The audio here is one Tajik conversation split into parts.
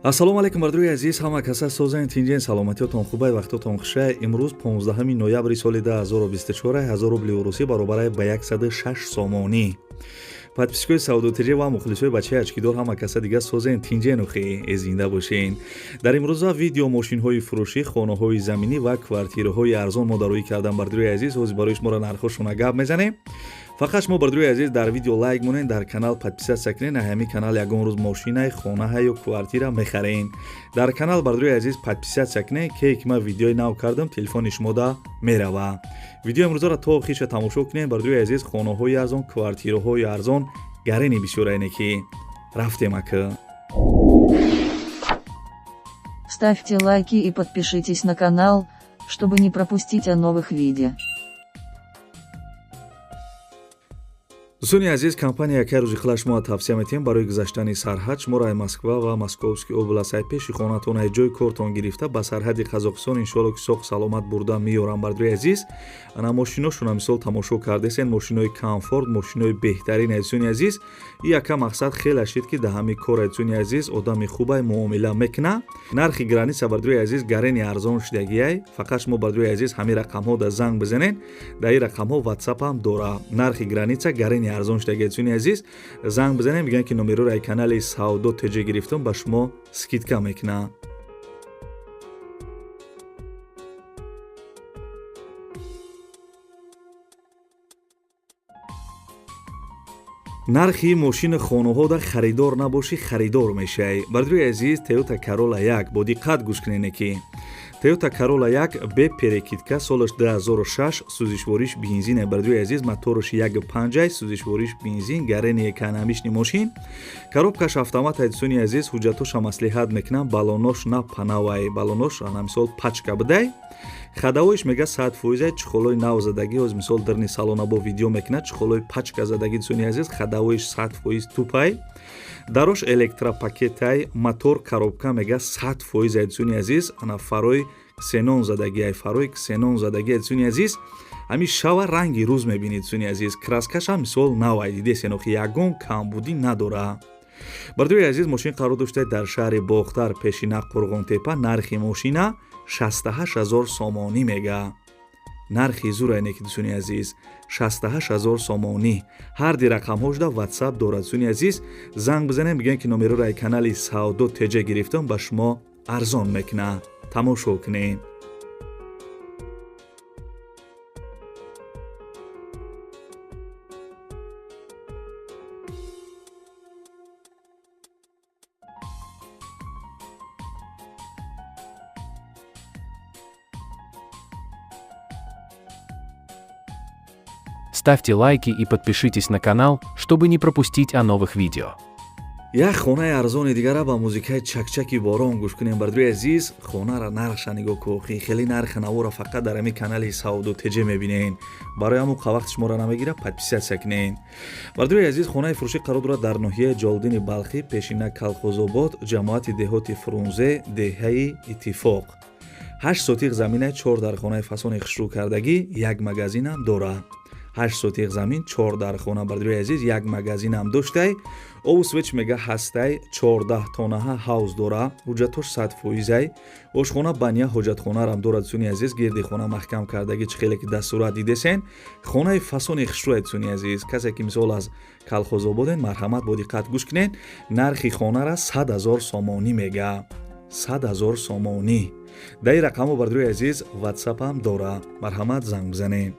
Ассалому алайкум, бардорои азиз, ҳама каса созен, тинҷен, саломатиётон хубай, вақтотон хушай. Имрӯз 15 ноябри соли 2024, 1000 рубли урусӣ баробарай ба 106 сомонӣ. Подписчикои Савдо ТЖ ва мухлисои бачаи очкидор, ҳама каса дига созен, тинҷену хе зинда бошен. Дар имрӯза видео мошинҳои фурӯшӣ, хонаҳои заминӣ ва квартираҳои арзон мо дароӣ кардам, бардорои азиз. Ҳозир барои шуморо нархҳошона гап мезанем. Фақат шумо, бардорои азиз, дар видео лайк монед, дар канал подписаться кунед. На ҳамин канал ягон рӯз мошинай, хонаҳа ё квартира мехарен. Дар канал, бардорои азиз, подписаться кунед, ке ки ман видеои нав кардам, телефони шумода мерава. Видеои имрӯзаро то охирша тамошо кунед, бардорои азиз. Хонаҳои арзон, квартираҳои арзон гарени бисёрайне ки рафтем ака. Ставьте лайки и подпишитесь на канал, чтобы не пропустить о новых видео. Дӯстони азиз, компания якай рӯзи хила шумо тавсия метиҳем барои гузаштани сарҳад. Шуморо ай Москва ва Московский област, ай пеши хонатон, ай ҷои кортон гирифта ба сарҳади Қазоқистон, иншоалло, ки соқ саломат бурда меёрам, бардорои азиз. Ана мошиношона мисол тамошо кардесен, мошинои комфорт, мошинои беҳтарин, азизони азиз. И яка мақсад хеле шид, ки да ҳами кор, азизони азиз, одами хубай муомила мекуна. Нархи граница, бардорои азиз, гарени арзон шудагиай. Фақат шумо, бардорои азиз, ҳамин рақамҳо да занг бизанед, дар ин рақамҳо ватсапам дора. Нархи граница гарени арзон шудаги, азизони азиз. Занг бизанем, мегӯянд, ки номероро ай канали Савдо ТЖ гирифтам, ба шумо скидка мекунам. Нархи мошини хонаҳода харидор набошӣ, харидор мешавӣ, бардорои азиз. Toyota Corolla 1, бо диққат гӯш кунене, ки Toyota Corolla 1 бе перекидка, солаш 2006, сӯзишвориш бензин, бардорои азиз, мотораш 1.5, сӯзишвориш бензин, гарени экономичный мошин, коробкаш автомат. Дӯстони азиз, ҳуҷҷатоша маслиҳат мекунам, балонош на панавай, балонош ана мисол пачка будай, ходовойш мега 100%, чехолои нав задагӣ. Ҳоз мисол дарни салона бо видео мекунад, чехолои пачка задагӣ, дӯстони азиз, ходовойш 100% тупай, дарош электропакетай, мотор, коробка мега 100%, дӯстони азиз. Ана фарои ксенон задагиай, фарои ксенон задагиай, дӯстони азиз. Ҳамин шава ранги рӯз мебинед, дӯстони азиз. Краскашам мисол навай, дидесен, охи ягон камбудӣ надора. Бардорои азиз, мошин қарор дошта дар шаҳри Бохтар, пешина Қурғонтепа. Нархи мошина 68 000 сомонӣ мега. Нархи зурайне ки, дӯстони азиз, 68 000 сомонӣ. Ҳар ди рақамҳо шуда ватсап дорад, дӯстони азиз. Занг бизанем, бигӯем, ки номероро ай канали Савдо ТЖ гирифтам, ба шумо арзон мекунад. Тамошо кунед. Ставьте лайки и подпишитесь на канал, чтобы не пропустить о новых видео. Як хонаи арзони дигара ба музикаи чакчаки борон гӯш кунем, бардорои азиз. Хонара нархша нигоҳ ку. Хеле нархи навора фақат дар ҳамин канали Савдо ТЖ мебинен. Барои ҳамон қа вақти шуморо намегира, подписаться кунен, бардорои азиз. Хонаи фурӯшӣ қарор дорад дар ноҳияи Ҷолдини Балхӣ, пешина Калхозобод, ҷамоати деҳоти Фрунзе, деҳаи Иттифоқ. 8 сотиқ замина, чор дар хонаи фасони хушрӯ кардагӣ, як магазинам дора. 8 сотиқ замин, чор дар хона, бардорои азиз, як магазинам доштай. Обу свет мега ҳастай, 14 тонаҳа ҳавз дора, ҳуҷҷатош 100%-ай, ошхона, баня, ҳоҷатхонарам дорад, дӯстони азиз. Гирди хона маҳкам кардагӣ, чӣ хеле ки дастурат дидесен, хонаи фасони хушрӯя, дӯстони азиз. Касе ки мисол аз Калхозободен, марҳамат, бо диққат гӯш кунед. Нархи хонара 100 000 сомонӣ мега, 100 000 сомонӣ. Дар ин рақамҳо, бардорои азиз, ватсапам дора, марҳамат, занг бизанед.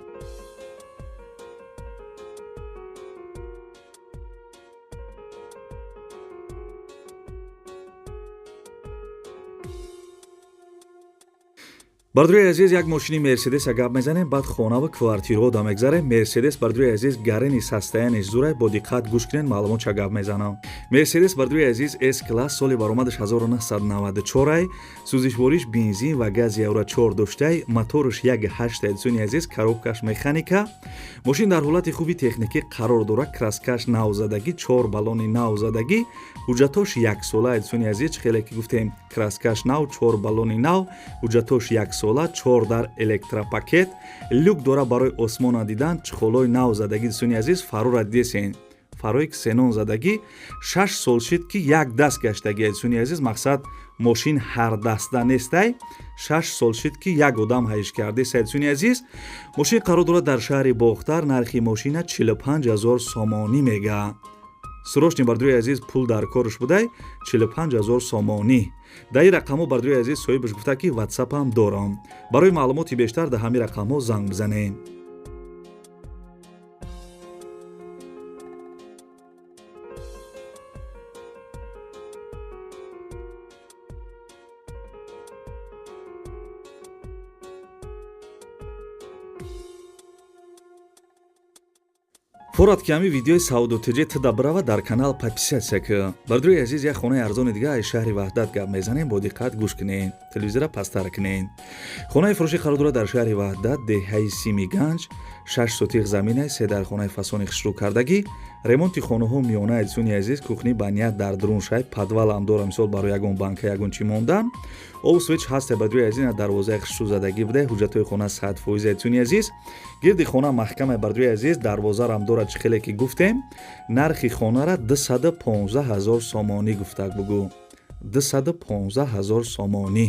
Бардорои азиз, як мошини Мерседеса гап мезанем, баъд хона ва квартираҳо да мегзарем. Мерседес, бардорои азиз, гарени состояниш зурай, бо диққат гӯш кунед, маълумот ча гап мезанам. Мерседес, бардорои азиз, С класс, соли баромадаш 1994, сӯзишвориш бензин ва газ, евро 4 доштай, мотораш 1.8, дӯстони азиз, коробкаш механика. Мошин дар ҳолати хуби техникӣ қарор дорад, краскаш навзадагӣ, чор баллони навзадагӣ, ҳуҷҷатош яксола, дӯстони азиз. Чӣ хеле ки гуфтем, краскаш нав, чор баллони нав, ҳуҷҷатош яксола, чор дар электропакет, люк дора барои осмона дидан, чехолои нав задагӣ, дӯстони азиз. Фарора дидесен, Фарои ксенон задагӣ, 6 сол шид, ки як даст гаштагӣ. Дӯстони азиз, мақсад, мошин ҳардаста нестай, 6 сол шид, ки як одам ҳайш кардеса. Дӯстони азиз, мошин қарор дорад дар шаҳри Бохтар. Нархи мошина 45 000 сомонӣ мега. Срочный, бардои азиз, пул дар корш будай, 45 000 сомонӣ. Дар ин рақамҳо, бардои азиз, соҳибаш гуфта, ки ватсапам дорам. Барои маълумоти бештар дар ҳамин рақамҳо занг бизанед. Форад, ки ҳамин видеои Савдо ТЖ тда бирава, дар канал подписаться ки. Бардои азиз, як хонаи арзони дига аз шаҳри Ваҳдат гап мезанем. Бо диққат гӯш кунед, телевизора пасттар кунед. Хонаи фурӯшӣ қарор дорад дар шаҳри Ваҳдат, деҳаи Сими Ганҷ. 6 сотих замина, се дар хонаи фасони хушрӯ кардагӣ, ремонти хонаҳо миёна. Дӯстони азиз, кухни баният дар дарун шай, подвалам дора, мисол барои ягон банка, ягон чӣ мондан. Обу свеч ҳаста, бардои азиз, дарвозаи хушрӯ задагӣ буда, ҳуҷҷатҳои хона 100%. Дӯстони азиз, гирди хона маҳкама, бардои азиз, дарвозарам дорад. Чӣ хеле ки гуфтем, нархи хонара 215 ҳазор сомонӣ гуфтак. Бугӯ, 215 ҳазор сомонӣ.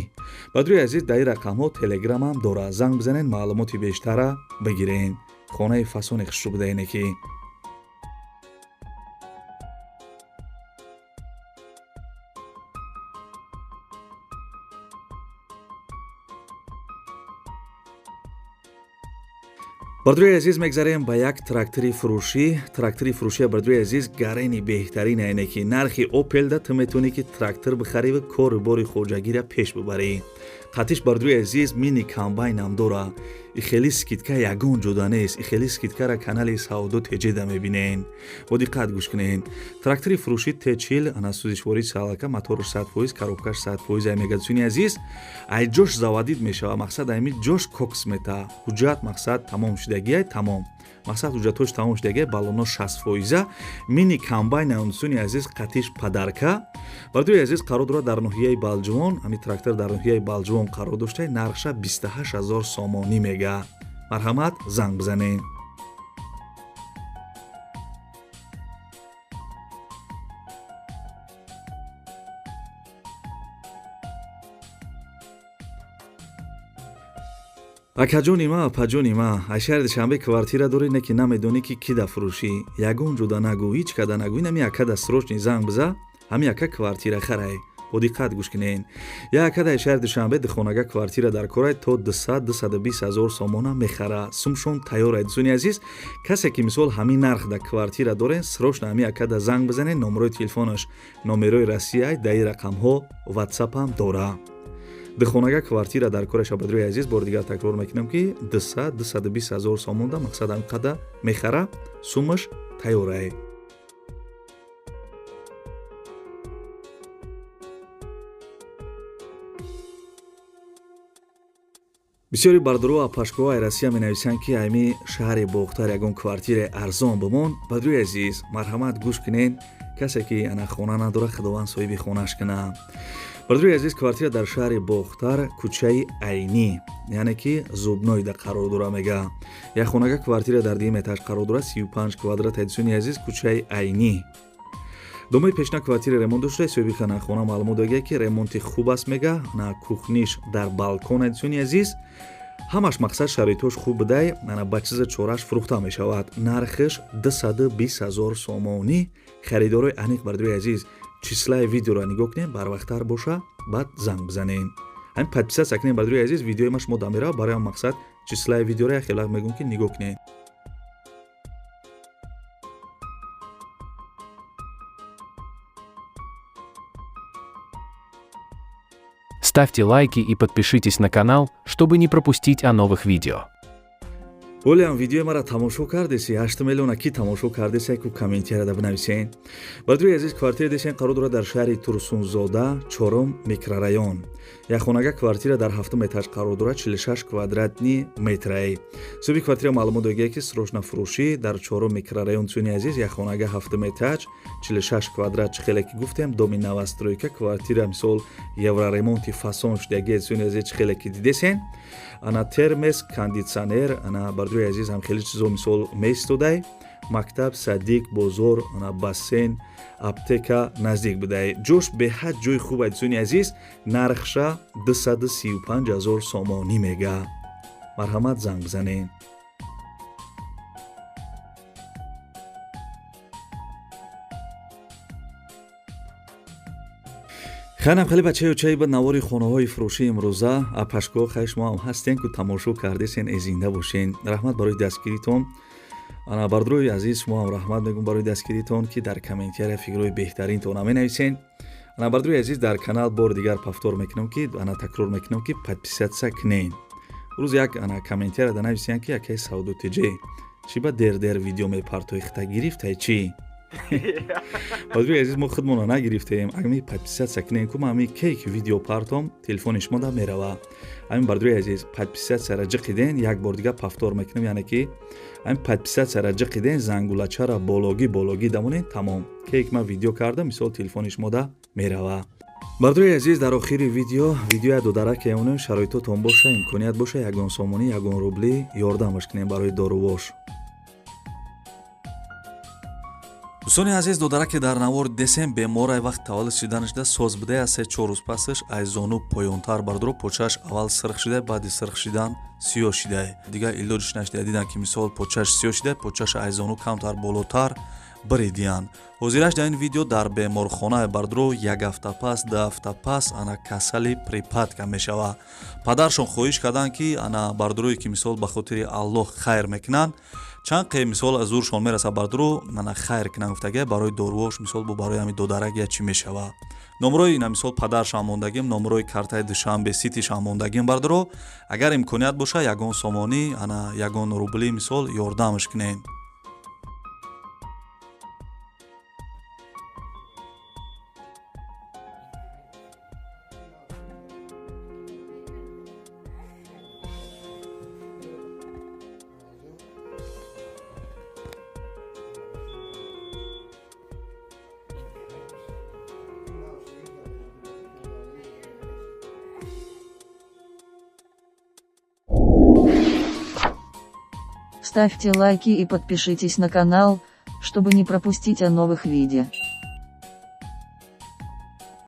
Бардои азиз, дар ин рақамҳо телеграмам дорад, занг бизанед, маълумоти бештара бигирен. Хонаи фасони хушрӯ будаене ки. Бардои азиз, мегзарем ба як трактори фурӯшӣ. Трактори фурӯшия, бардои азиз, гарени беҳтарин, айне ки нархи Опелда ту метавонӣ, ки трактор бихарӣ ва кору бори хоҷагиро пеш бибарӣ. Қатиш, бардои азиз, мини комбайнам дора. И хеле скидка ягон ҷода нест, и хеле скидкара канали Савдо Теҷеда мебинен. Бо диққат гӯш кунен. Трактори фурӯшӣ Т40, ана сӯзишвории салака, моторш 100%, коробкаш 100% ай мега. Дӯстони азиз, ай ҷош заводить мешава, мақсад, айми ҷош кокс мета. Ҳуҷҷат, мақсад, тамом шудагиай, тамом, мақсад, ҳуҷҷатҳош тамом шудагиай, баллоно 60 фоиза. Мини комбайн, дӯстони азиз, қатиш подарка. Бардои азиз, қарор дорад дар ноҳияи Балҷувон. Ҳамин трактор дар ноҳияи Балҷувон қарор дошта, нархша 28 ҳазор сомонӣ мега. Марҳамат, занг бизанед. Акаҷони ма, апаҷони ма, аз шаҳри Душанбе квартира дорӣ, не ки намедонӣ, ки ки да фурӯшӣ, ягон ҷуда нагӯ, ҳеҷ када нагӯ. Ин ҳами акада срочный занг биза, ҳами ака квартира харай. Бо диққат гӯш кунед. Як ака дар шаҳри Душанбе духонага квартира дар корай, то 200-220 ҳазор сомона мехара, сумшон тайёрай. Дӯстони азиз, касе ки мисол ҳамин нарх да квартира дорен, срочно ҳами акада занг бизанед. Номерои телефонаш номерои Россияй, дар ин рақамҳо ватсапам дора. Духонага квартира дар кораша, бадрои азиз, бори дигар такрор мекунам, ки 200-220 ҳазор сомонда, мақсад, ҳамқада мехара, сумаш тайёрай. Бисёри бардору апашкоҳо ай Россия менависанд, ки айми шаҳри Бохтар ягон квартираи арзон бимон. Бадрои азиз, марҳамат, гӯш кунед. Касе ки ана хона надорад, Худованд соҳиби хонаш кунад. Бардорои азиз, квартира дар шаҳри Бохтар, кӯчаи Айнӣ, яъне ки Зубнойда қарор дора мега. Як хонага квартира дар дуюм этаж қарор дорад, 35 квадрат. Дӯстони азиз, кӯчаи Айнӣ, домои пешна квартира ремонт дошта. Соҳиби хона маълумот додагия, ки ремонти хуб аст мега, на кухниш дар балкон. Дӯстони азиз, ҳамаш, мақсад, шароитҳош хуб будай, ана ба чиза чораш фурӯхта мешавад. Нархаш 220 ҳазор сомонӣ. Харидорои аниқ, бардорои азиз, числаи видеоро нигоҳ кунем, барвақттар боша, баъд занг бизанем. Ҳамин подписаться кунем, бардорои азиз, видеои ма шумо дамерава. Барои ҳам, мақсад, числаи видеоро як хелак мегӯм, ки нигоҳ кунед. Ставьте лайки и подпишитесь на канал, чтобы не пропустить о новых видео. Олиам видеои маро тамошо кардеси, 8 миллиона ки тамошо кардеси, ку комментарияда бинависен. Бардорои азиз, квартира десен, қарор дорад дар шаҳри Турсунзода, чорум микрорайон. Як хонага квартира дар ҳафтум этаж қарор дорад, 46 квадратный метрай. Соҳиби квартира маълумот додагия, ки срочно фурӯшӣ дар чорум микрорайон. Дӯстони азиз, як хонага, ҳафтум этаж, 46 квадрат, чӣ хеле ки гуфтем, доми новостройка, квартира, мисол, евроремонти фасон шудагия. Дӯстони азиз, чӣ хеле ки дидесен, ана термес, кондитсионер, ана, бардорои азиз, ҳам хеле чизо, мисол, меистодай. Мактаб, садик, бозор, бассейн, аптека наздик будай. Ҷош беҳад ҷои хуб, дӯстони азиз. Нархша 235 000 сомонӣ мега. Марҳамат, занг бизанед. Хайнам хеле бачаё, чай ба навори хонаҳои фурӯшии имрӯза. Апашко, хай, шумо ҳам ҳастен ку, тамошо кардесен, эзинда бошен. Раҳмат барои дастгиритон. Ана, бардрои азиз, шумо ҳам раҳмат мегӯм барои дастгиритон, ки дар комментария фикрҳои беҳтаринтона менависен. Ана, бардрои азиз, дар канал бори дигар повтор мекунам, ки ана такрор мекунам, ки подписаться кунен. Рӯз як ана комментария да нависиян, ки акай Савдо ТЖ, чӣ ба дер дер видео мепартои, хита гирифтай чӣ? Бардрои азиз, мо худмонро нагирифтем. Ами подписаться кунем ку, ами кейк видео партом, телефони шумо да мерава. Ами, бардрои азиз, подписаться-ра ҷиқиден. Як бор дига повтор мекунем, яъне ки ами подписаться-ра ҷиқиден, зангулачара бологӣ бологӣ дамонен, тамом. Кейк ман видео кардам, мисол, телефони шумо да мерава. Бардрои азиз, дар охири видео видеоя додарак мемонем. Шароитотон боша, имконият боша, ягон сомонӣ, ягон рублӣ ёрдамаш кунем барои дорувош. Дӯстони азиз, додараке дар навор десем беморай, вақт таваллуд шиданашда соз будай. Аз 3-4 рӯз пасаш аз зону поёнтар, бардоро, почааш аввал сирх шидай, баъди сирх шидан сиёҳ шидай. Дигар илоҷиш нашидай. Дидан, ки мисол почааш сиёҳ шидай, почааш аз зону камтар болотар биридиянд. Ҳозираш дар ин видео дар беморхона, бардоро, як ҳафта пас, 2 ҳафта пас ана касали припадка мешава. Падаршон хоҳиш карданд, ки ана бардорое, ки мисол ба хотири Аллоҳ хайр мекунанд, чанд қе мисол аз зуршон мераса, бардоро, ана хайр кунанд гуфтага барои дорувош, мисол бо барои ҳами додарак я чӣ мешава. Номрои ина мисол падаршам мондагим, номрои картаи Душанбе Ситишам мондагим. Бардоро, агар имконият боша, ягон сомонӣ, ана ягон рубли мисол ёрдамаш кунед. Ставьте лайки и подпишитесь на канал, чтобы не пропустить о новых видео.